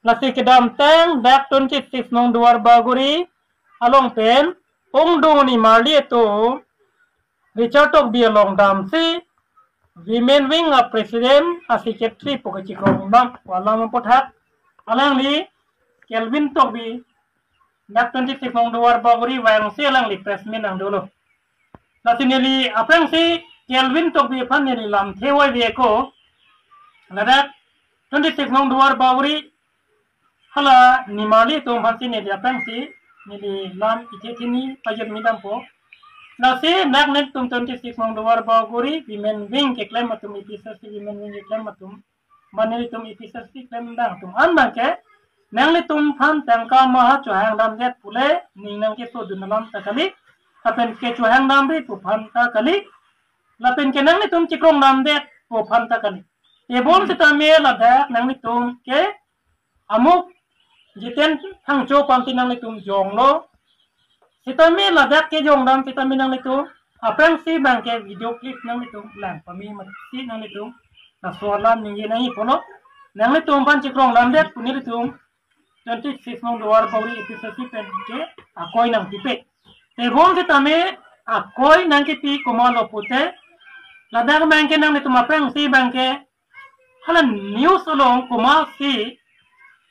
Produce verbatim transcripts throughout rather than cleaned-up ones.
Lasi kedamtang dak twenty-six nong Duar Bagori along pen ongdung nimarli atum Richard Tokbi along damsi Women Wing a President a Secretary pu kechikrong dam pu alam aphuthak alangli Kelvin Tokbi dak twenty-six nong Duar Bagori vangsi alangli press meet nangdolo. Lasi neli aphrangsi Kelvin Tokbi aphan neli lamthe oi ve ko. Ladak twenty-six nong Duar Bagori hala nimarli atum aphansi neli aphrangsi neli lam ithe thini pajut midampo. Lasi dak netum twenty-six nong Duar Bagori Women Wing keklem atum, A P H L C Women Wing keklem atum, mane nelitum A P H L C klemdang atum an abangke nanglitum aphan tangka maha chohang damdet pule ning nangkesodun alam ta kali, lapen kechohang damri pu aphan ta kali, lapen ke nanglitum chikrong damdet pu aphan ta kali. Tebon sitame ladak nanglitum ke amuk Jiten Thangcho aphansi nanglitum jonglo. Sitame ladak kejong dam sitame nanglitum aphrangsi abangke video clip nanglitum lang pame mati nanglitum laso alam ningje nangji pulo. Nanglitum aphan chikrong damdet pu nelitum twenty-six nong Duar Bagori A P H L C pen ke akoi nangpipe. Tebon sitame akoi nangkipi komatlo pute ladak abangke nanglitum aphrangsi abangke hala news along komatsi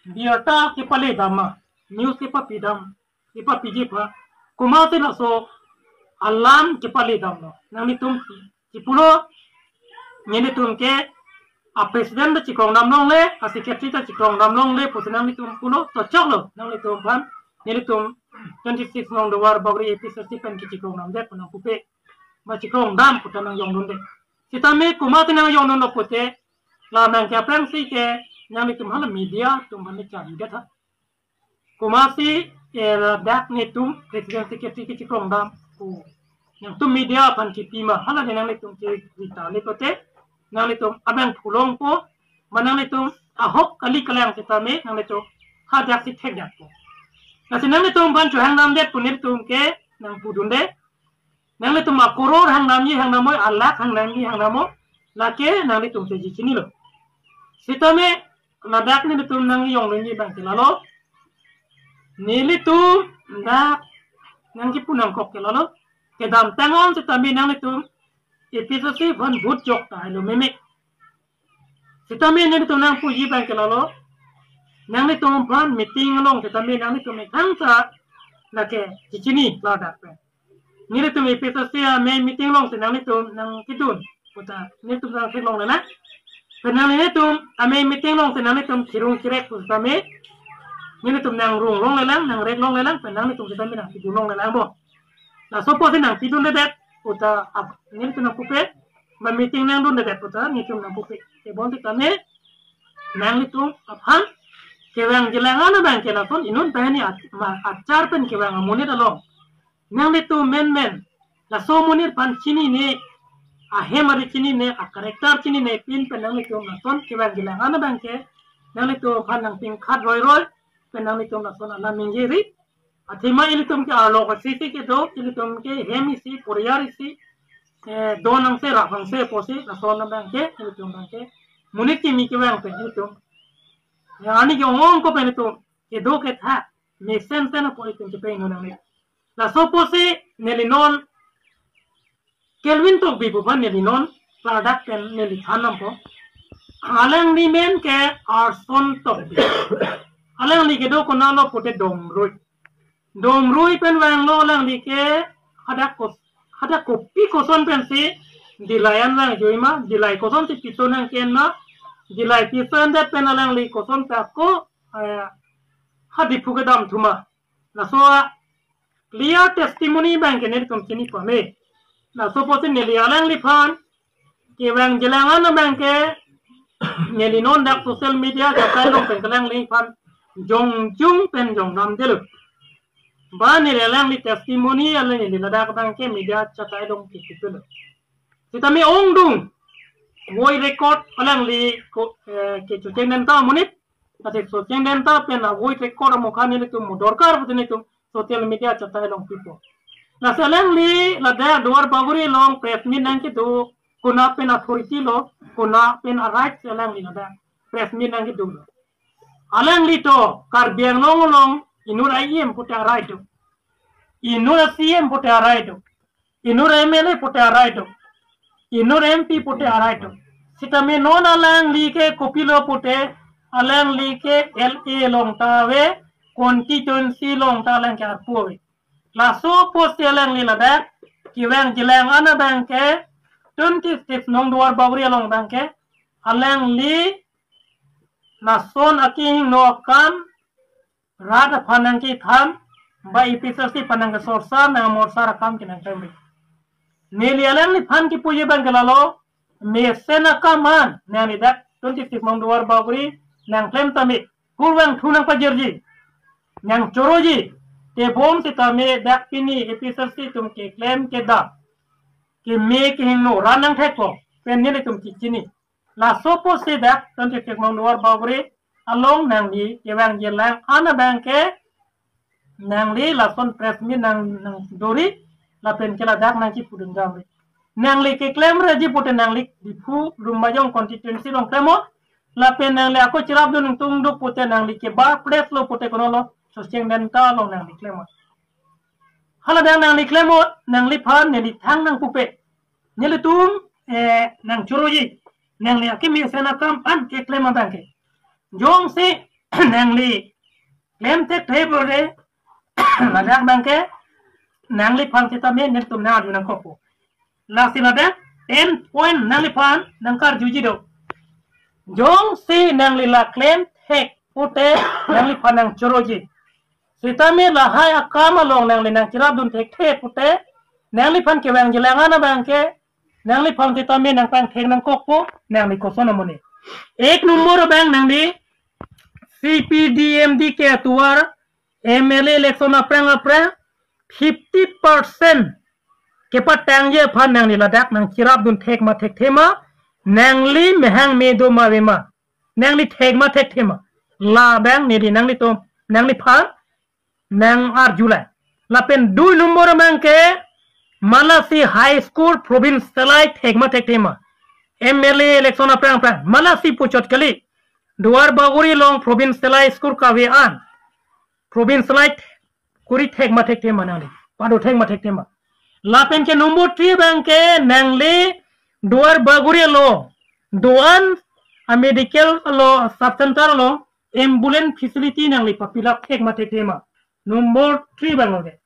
birta kepale dam ma, news kepapidam, kepapiji pa, komatsi laso alam kepale damlo. Nanglitum chipulo, nelitum ke a president ta chikrong dam longle, a secretary ta chikrong dam longle pusi nanglitum pulo, to choklo nanglitum aphan, nelitum twenty-six nong Duar Bagori A P H L C pen kechikrong damdet pu nangpupe, ba chikrong dam pu ta nangjongdunde. Sitame komatsi nangjongdunlo pute, la nangke aphrangsi ke nanglitum hala media atum aphan charidet ha. Komatsi, eh, dak netum president secretary kechikrong dam pu nangtum media aphan kipi ma, hala ne nanglitum cherita le pute nanglitum abang pulongpo, ma nanglitum ahok kali kalang sitame nanglitum hadaksi thekdakpo. Lasi nanglitum aphan chohang damdet pu nelitum ke nangpudunde. Nanglitum a crore hang damji hang dam oi, a lakh hang damji hang dam oi, lake nanglitum si chichinilo. Sitame ladak nelitum nangjongdunji abangke lalo, nelitum dak nangkipu nangkok ke lalo, kedamtang an sitame nanglitum A P H L C aphan vote jok tahai lo meme. Sitame nelitum nangpuji abangke lalo, nanglitum aphan meeting along sitame nanglitum methang ta lake chichini ladak pen. Nelitum A P H L C amei meeting alongsi nanglitum nangkidun puta nelitum nangtheklongle na. Pen nanglitum amei meeting alongsi nanglitum thirung thirek pusitame nelitum nangrung longlelang, nangrek longlelang, pen nanglitum sitame nangkidun longlelang bo. Laso pusi nangkidunledet puta ap-, nelitum nangpupe, ba meeting nangdunledet puta nelitum nangpupe. Tebon sitame nanglitum aphan kevang jelang an abangke lason inut banghini ach-, ma-, achar pen kevang amonit along nanglitum menmen laso amonit aphan chinine, ahem ari chinine, a character chinine pin pen nanglitum lason kevang jelang an abangke nanglitum aphan nangpingkhat roiroi pen nanglitum lason alam ningjeri. Athema ilitum ke arlo ka sisi kedo, ilitum ke hem isi, poriyar isi, eh, do nangse, rap nangse pusi lason abangke ilitum abangke monit kimi kevang pen ilitum, ya, ani ke ong ong ko pen ilitum kedo ketha mesensen apot ilitum kepeng nangne. Laso pusi neli non Kelvin Tokbi pu aphan neli non ladak pen neli than nampo. Alangli men ke Arson Tokbi. Alangli kedo konatlo pute Domrui. Domrui pen vanglo alangli ke hadak kos-, hadak kopi koson pensi Dillai an vangjui ma, Dillai kosonsi piso nangken ma, Dillai piso endet pen alangli koson ta ko, eh, ha Diphu kedam thu ma. Laso a clear testimony abangke nelitum chini pame. Laso pusi neli alangliphan kevang jelang an abangke neli non dak social media kakai long pen kalangliphan jongjung pen jongdamdelo. Ba neli alangli testimony alangli ladak abangke media chatai long kikipelo. Sitame ongdung voi record alangli ko, eh, kechocheng den ta amonit, ate chocheng den ta pen a voi record amokha nelitum mo dorkar pute nelitum social media chatai long pipo. Lasi alangli ladak Duar Bagori along press meet nangkedo, konat pen authority lo, konat pen a right alangli ladak press meet nangkedo lo. Alangli to Karbi Anglong along inut a-E M pute arai do, inut a-C E M pute arai do, inut a-M L A pute arai do, inut M P pute arai do. Sitame non alangli ke kopilo pute, alangli ke L A along ta ave, constituency along ta alang ke arpu ave. Laso apotsi alangli ladak kevang jilang an abang ke, twenty-six number Duar Bagori along abang ke, alangli lason akehingno akam, rat aphan nangkethan, ba A P H L C aphan nangkesorsa, nangmorsar akam ke nangklemri. Neli alangliphan kipuji abang ke lalo, mesen akam an nangli dak twenty-six number Duar Bagori nangklem tame, kurvangthu nangpajirji, nangchoroji, tebon sitame dak pini A P H L C atum keklem kedam, keme kehingno rat nangthekpo, pen nelitum kechini. Laso apotsi dak twenty-six number Duar Bagori along nangli kevang jilang an abang ke, nangli lason press meet nang, nangdori, lapen ke ladak nangkipudun damri. Nangli keklemreji pute nangli Diphu Lumbajong constituency along klem-o, lapen nangli ako cherapdun ingtungduk pute nangli keba place lo pute kono lo, Socheng Dhenta along nangli klem-o. Haladak nangli klem-o, nangliphan neli thang nangpupe. Nelitum, eh, nangchoroji, nangli akemesen akam an keklem abang ke. Jongsi nangli klem thekthe pute, ladak abang ke nangliphan sitame nelitum nang-arju nangkokpo. Lasi ladak ten point nangliphan nangkarjuji do. Jongsi nangli la klem thek pute nangliphan nangchoroji, sitame lahai akam along nangli nangcherapdun thekthe pute, nangliphan kevang jilang an abang ke, nangliphan sitame nangpangthek nangkokpo, nangli koson amonit. Ek number abang nangli C P D M D K atovar M L A election aphrang aphrang fifty percent kepatangji aphan nangli ladak nangcherapdun thek ma thekthe ma, nangli mehang me do ma ave ma, nangli thek ma thekthe ma, labang neli nanglitum, nangliphan nang-arjulai. Lapen dui number abang ke Malasi High School provincialize thek ma thekthe ma, M L A election aphrang aphrang. Malasi puchot kali, Duar Bagori along provincialize school kave an, provincialize kuri thek ma thekthe ma nangli, pado thek ma thekthe ma. Lapen ke number three abang ke nangli Duar Bagori along do-an a-medical along, sub center along ambulance facility nangli papilap thek ma thekthe ma. Number three abang lo ke.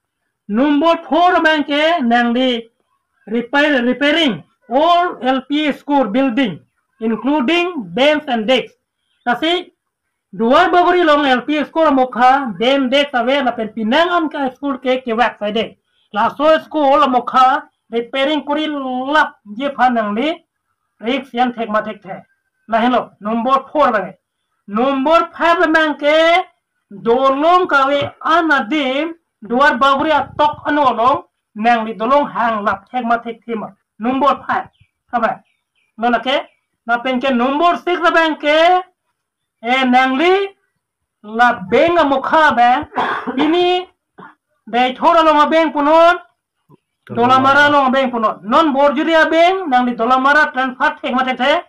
Number four abang ke nangli repair, repairing all L P school building, including bench and desk. Lasi Duar Bagori along L P school amokha bench desk ave, lapen penang an ke school ke kevak saide. Laso school amokha repairing kuri lapji aphan nangli risk yan thek ma thekthe. Lahenlo number four abang ke. Number five abang ke dolong kave an adim Duar Bagori atok ano along nangli dolong hanglap thek ma thekthe ma. Number five. Haba. Lo lake, lapen ke number six abang ke, eh, nangli la bank amokha abang, pini Deithor along abeng punon, Dolamara along abeng punon. Non Borjuri abeng, nangli Dolamara transfer thek ma thekthe.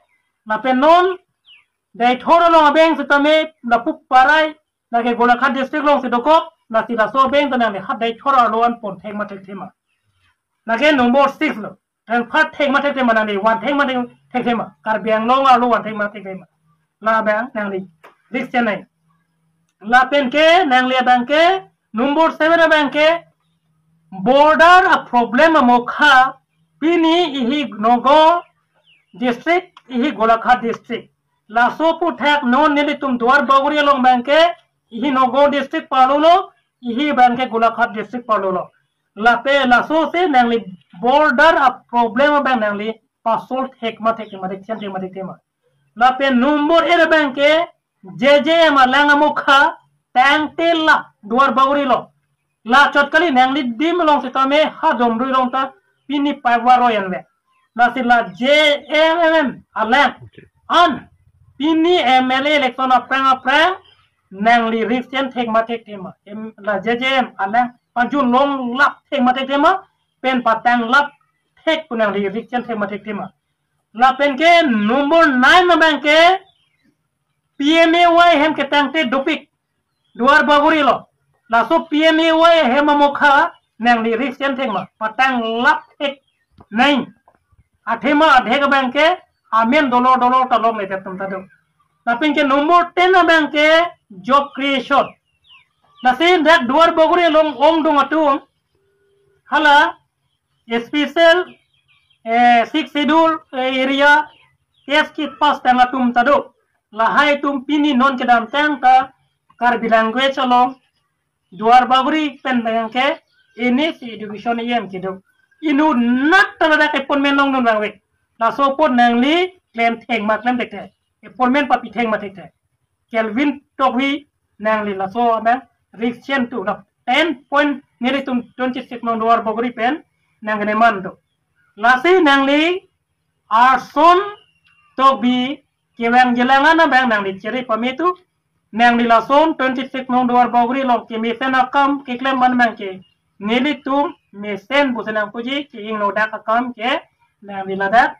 Lapen non Deithor along abeng sitame lapu parai, lake Golaghat district alongsi dokok, lasi laso abeng ta nangli ha Deithor arlo an pon thek ma thekthe ma. Lake number six lo. Transfer thek ma thekthe ma nangli, van thek ma thek, thekthe ma. Karbi Anglong arlo van thek ma thekthe ma. Labang nangli risk chenai. Lapen ke nangli abang ke number seven abang ke border a-problem amokha pini ihi Nagaon district, ihi Golaghat district. Laso aputhak non nelitum Duar Bagori along abang ke ihi Nagaon district parlolo, ihi abang ke Golaghat district parlolo. Lapen laso si nangli border a-problem abang nangli pa-solve thek ma thekthe ma, risk chenai thek ma thekthe ma. Lapen number eight abang ke J J M alang amokha tangte la Duar Bagori along. La chot kali, nangli dim along sitame ha Domrui along ta pini pipe wa roi an ve. Lasi la J M M alang an pini M L A election aphrang aphrang nangli risk chenai thek ma thekthe ma. Em, la J J M alang pajun longlap thek ma thekthe ma, pen patanglap thek pu nangli risk chenai thek ma thekthe ma. Lapen ke number nine abang ke P M A Y hem ketangte dopik Duar Bagori lo. Laso P M A Y hem amokha nangli risk chen thek ma, patang lap thek nang. Athema adhek abang ke amen dolor dolor ta longledet atum ta do. Lapen ke number ten abang ke job creation. Lasi dak Duar Bagori along ongdung atum hala special, eh, six schedule, eh, area, S T pass tang atum ta do. Lahai atum pini non kedamtang ta Karbi language along Duar Bagori pen abang ke ini si education iyem kedo. Inut nat ta ladak appointment longdun abang ave. Laso apot nangli klem thek ma klem thekthe. Appointment papi thek ma thekthe. Kelvin Tokbi nangli laso abang risk chen tu la ten point nelitum twenty-six number Duar Bagori pen nang keneman do. Lasi nangli arson Tokbi kevang jelang an abang nangli chere pame tu, nangli lason twenty-six number Duar Bagori along kemesen akam keklem an abang ke nelitum mesen pusi nangpuji, ke ingno dak akam ke nangli ladak.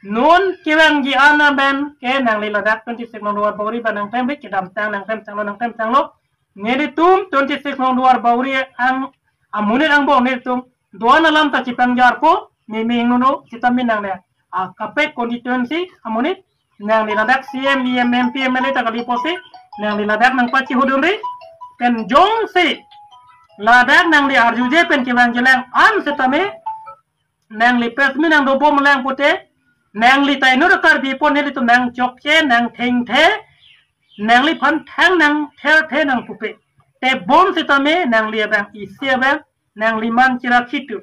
Non kevangji an abang ke nangli ladak twenty-six number Duar Bagori abang nangklem ri, kedamtang nangklem tanglo, nangklem tanglo. Nelitum twenty-six number Duar Bagori ang amonit angbong nelitum do-an alam ta chepangjarpo, meme ingno sitame nangne. A kaprek constituency amonit nangli ladak C M, E M, M P, M L A ta kali pusi nangli ladak nangpachihudun ri. Pen jongsi ladak nangli arjuje pen kevang jelang an sitame nangli press meet nangdobom lang pute, nangli ta inut Karbi apot nelitum nangchokche, nangthengthe, nangliphan thang nangtherthe nangpupe. Tebon sitame nangli abang isi abang nangli man chira khitu.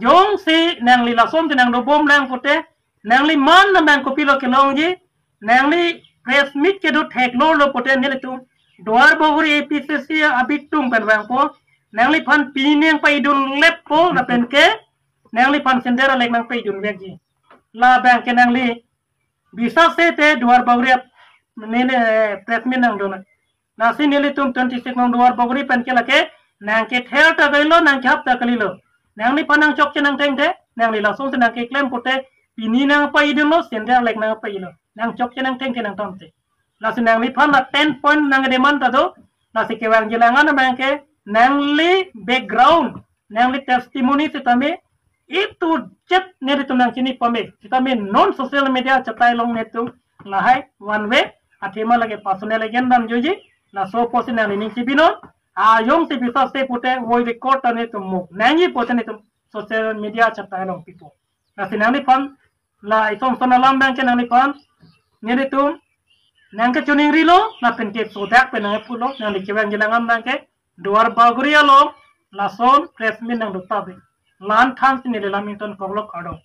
Jongsi nangli lason si nangdobom lang pute, nangli man abang kopilo kelongji, nangli press meet kedo theklonglo pute nelitum Duar Bagori A P C C abitung pen vangpo, nangliphan pini nangpa-idun leppo lapen ke nangliphan sender alek nangpa-idun vekji. Labang ke nangli bisa sete Duar Bagori ap-, neli, eh, press meet nangdun. Lasi nelitum twenty-six number Duar Bagori pen ke lake nangkether ta kalilo, nangkehap ta kalilo. Nangliphan nangchokche nangthengthe, nangli lason si nangkeklem pute pini nangpa-idunlo, sender alek nangpa-ilo. Nangchokche nangthengthe nangthamthe. Lasi nangliphan la ten point nang demand ta do. Lasi kevang jelang an abang ke nangli background, nangli testimony sitame itu chet nelitum nangchini pame. Sitame non social media chatai along nelitum lahai one way, athema lake personal agenda damjuji, laso pusi nangli ning chibinon. Ajongsi bisa se pute voice record ta nelitum muk nangji pute nelitum social media chatai along pipo. Lasi nangliphan la isom son alam abang ke nangliphan nelitum nangkechoningri lo, lapen ke sodak pen nangpulo, nangli kevang jelang an abang ke Duar Bagori along lason press meet nangdotap ri. La-an thansi neli Lamington Koklok kardom.